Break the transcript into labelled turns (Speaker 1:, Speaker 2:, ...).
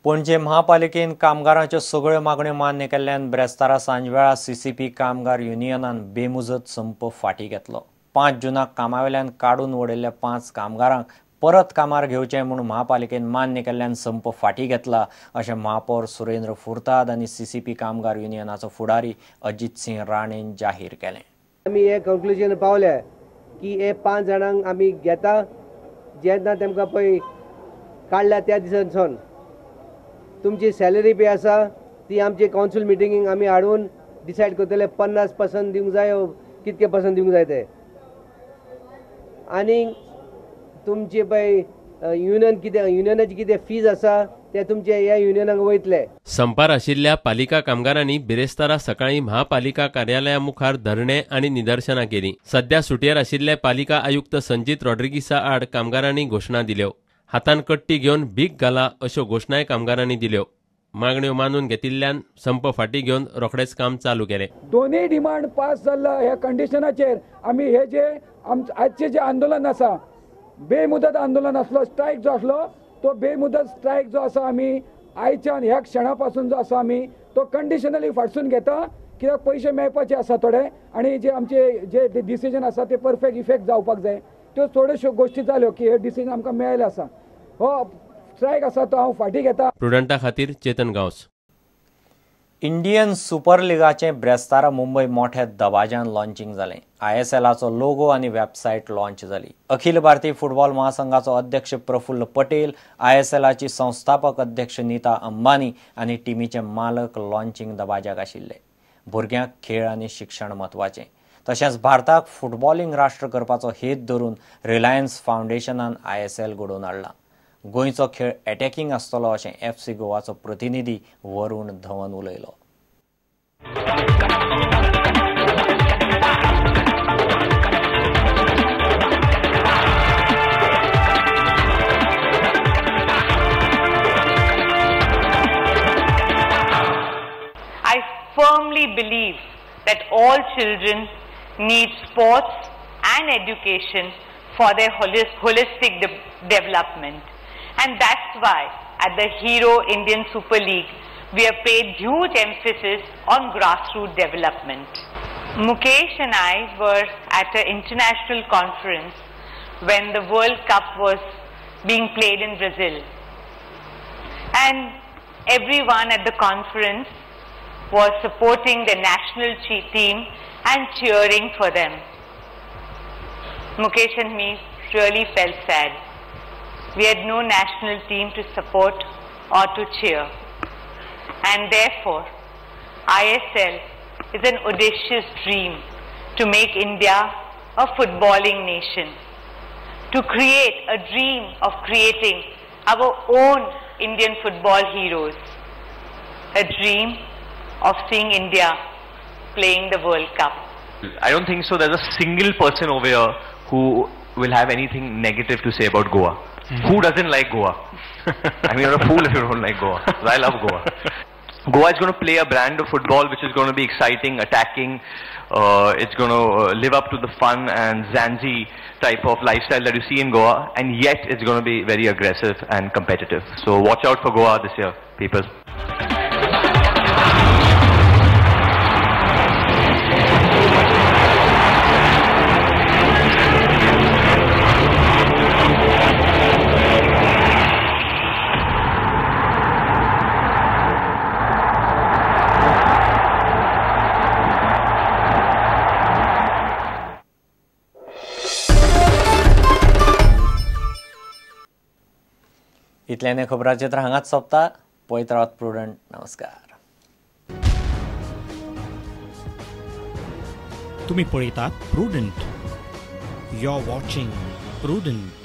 Speaker 1: पणजे महापालिकेन कामगारांच्यो सगळ्यो मागण्यो मान्य केल्ल्यान ब्रेस्तारा सांजवेळा सीसीपी कामगार युनियनान बेमुजत संप फाटीं घेतलो. 5 जूनाक कामावेल्यान काडून वडयल्ल्या 5 कामगारांक परत कामार घेवचें म्हूण महापालिकेन मान्य केल्ल्यान संप फाटीं घेतला अशें महापौर सुरेंद्र फुर्ताद आनी सीसीपी कामगार युनियनाचो फुडारी अजित सिंह राणेन जाहीर केलें.
Speaker 2: आमी हे कंक्लुजन पावले की हे 5 जाणांक आमी घेता जेन्ना तेमकां पळय काडल्या त्या दिसांसून तुमची सॅलरी बी आसा ती आमची कावन्सील मिटिंगेक आमी हाडून डिसायड करतले 50% दिवंक जाय कितके पर्संट दिवंक जाय ते. आनी तुमचे पळय युनियन कितें युनियनाची कितें फीज आसा ते तुमचे ह्या युनियनाक वयतले.
Speaker 3: संपार आशिल्ल्या पालिका कामगारांनी बिरेस्तारा सकाळीं महापालिका कार्यालया मुखार धरणे आनी निदर्शनां केलीं. सध्या सुटयेर आशिल्ले पालिका आयुक्त संजीत रॉड्रिगीसा आड कामगारांनी घोशणा दिल्यो. हातान कट्टी घेवन भीक घाला अश्यो घोशणाय कामगारांनी दिल्यो. मागण्यो मानून घेतिल्ल्यान संप फाटीं घेवन रोखडेच काम चालू केलें.
Speaker 4: दोनूय डिमांड पास जाल्ल्या ह्या कंडिशनाचेर आमी हे जे आजचे जे आंदोलन आसा बेमुदत आंदोलन आसलो, स्ट्रायक जो आसलो तो बेमुदत स्ट्रायक जो आसा आमी आयच्यान ह्या क्षणा पासून जो आसा आमी तो कंडिशनली फाटसून घेता कित्याक पयशे मेळपाचे आसा थोडे आनी जे आमचे जे डिसिजन आसा ते परफेक्ट इफेक्ट जावपाक जाय. त्यो थोड्योश्यो गोश्टी जाल्यो की हे डिसिजन आमकां मेळ्ळें आसा. हो स्ट्रायक आसा तो हांव फाटीं घेता.
Speaker 3: प्रुडंटा खातीर चेतन गांवस.
Speaker 1: इंडियन सुपर लिगाचें ब्रेस्तारा मुंबय मोठ्या दबाज्यान लॉन्चिंग जालें. आयएसएलाचो लोगो आनी वेबसायट लॉन्च जाली. अखिल भारतीय फुटबॉल महासंघाचो अध्यक्ष प्रफुल्ल पटेल, आयएसएलाची संस्थापक अध्यक्ष नीता अंबानी आनी टिमीचे मालक लॉन्चिंग दबाज्याक आशिल्ले. भुरग्यांक खेळ आनी शिक्षण म्हत्वाचें, तशेंच भारताक फुटबॉलिंग राष्ट्र करपाचो हेत धरून रिलायन्स फावंडेशनान आयएसएल घडोवन हाडला. गोंयचो खेळ अटॅकिंग आसतलो अशें एफसी गोवाचो प्रतिनिधी वरुण धवन उलयलो.
Speaker 5: I firmly believe that all children need sports and education for their holistic development. And that's why at the Hero Indian Super League, we have paid huge emphasis on grassroots development. Mukesh and I were at an international conference when the World Cup was being played in Brazil. And everyone at the conference was supporting the national team and cheering for them. Mukesh and me really felt sad. We had no national team to support or to cheer. And therefore, ISL is an audacious dream to make India a footballing nation, to create a dream of creating our own Indian football heroes, a dream of seeing India playing the World Cup.
Speaker 6: I don't think so there's a single person over here who will have anything negative to say about Goa. Who doesn't like Goa? I mean, you're a fool if you don't like Goa. I love Goa. Goa is going to play a brand of football which is going to be exciting, attacking. It's going to live up to the fun and Zanzi type of lifestyle that you see in Goa, and yet it's going to be very aggressive and competitive. So watch out for Goa this year, people.
Speaker 1: इतल्याने खबराचित्र हांगाच सोंपता. पळयत रावात prudent. नमस्कार.
Speaker 7: तुम्ही पळयतात Prudent. You are watching Prudent.